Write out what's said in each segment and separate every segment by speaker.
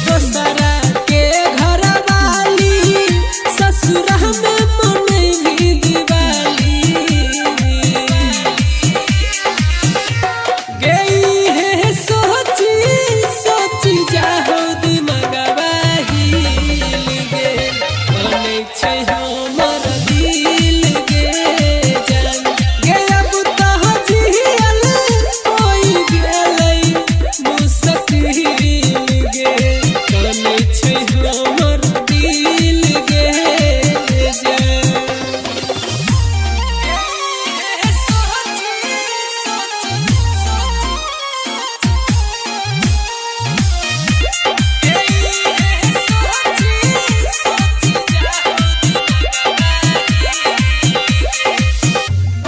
Speaker 1: दोसरा के घर वाली, ससुरा में मन भी दिवाली। गई है सोची सोची जाहो दिमगवा हिल गे, बनै छै हमर दिल गे जान गे। अब तऽ जियल होई गेलै मुश्किल गे, बनै छै हमर दिल गे जान।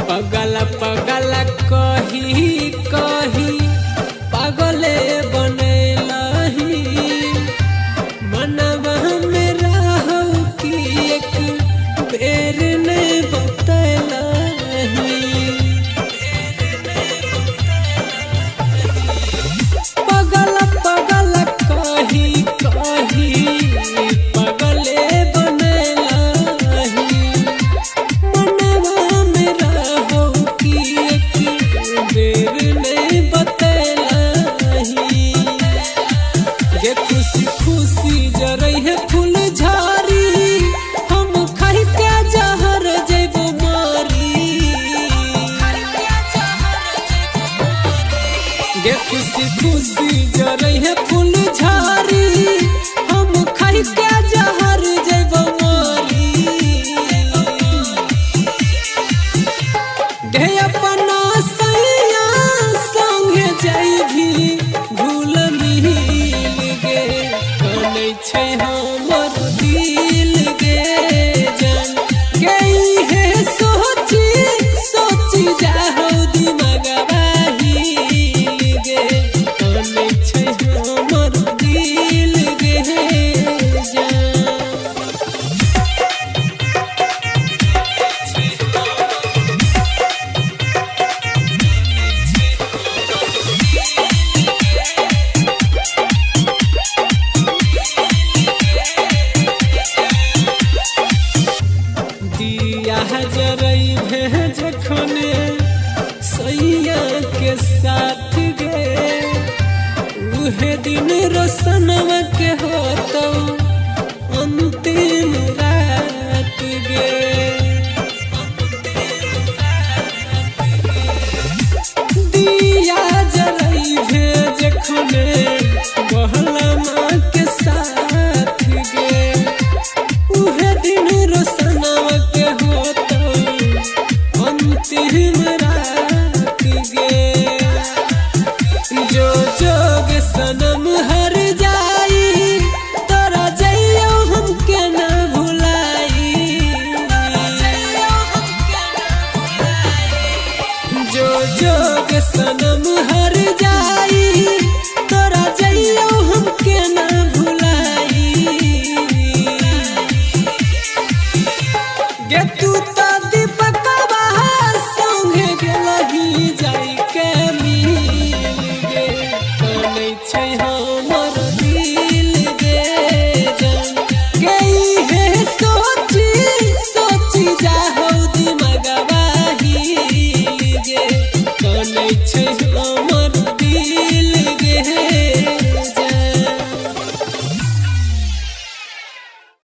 Speaker 1: पगल पगल कही कही पागले बनेलही, मनवा में रहू की एक बेर ने बतैलही। पगल पगल कही कही पगले बनेलही, मनवा में रहो की एक बेर नहीं बतैलही। गे खुशी खुशी जरै है फूल झारी, हम खाई के जहर जैबो मारी। गे खुशी खुशी जरै है फूल झारी, हम खाई के जहर जैबो मारी। गे अपना सैया संगे जैभी घुल मिल गे, कनै छै हमर दिल गे जान। गे हे सोची सोची जाहो दिमगवा हिल गे, कनै छै हमर दिल गे जान। दिया जरई भे जखने सैया के साथ गे, उहे दिन रोशनवा के होतो अंतिम रात गे। दिया जरई भे जखने बहला माँ के साथ गे, उहे दिन रोशनवा के होतो अंतिम रात गे। जो जोग सनम हर जाई, तोरा जइयो हमके न भुलाई। जो जोग सनम हर जाई, तोरा जइयो हमके न भुलाई। गे तू तो दीपकवा संगे गेलही जाई के मिल गे, कनै छै हमर दिल गे जान। गे हे सोची सोची जाहो दिमगवा हिल गे, कनै छै।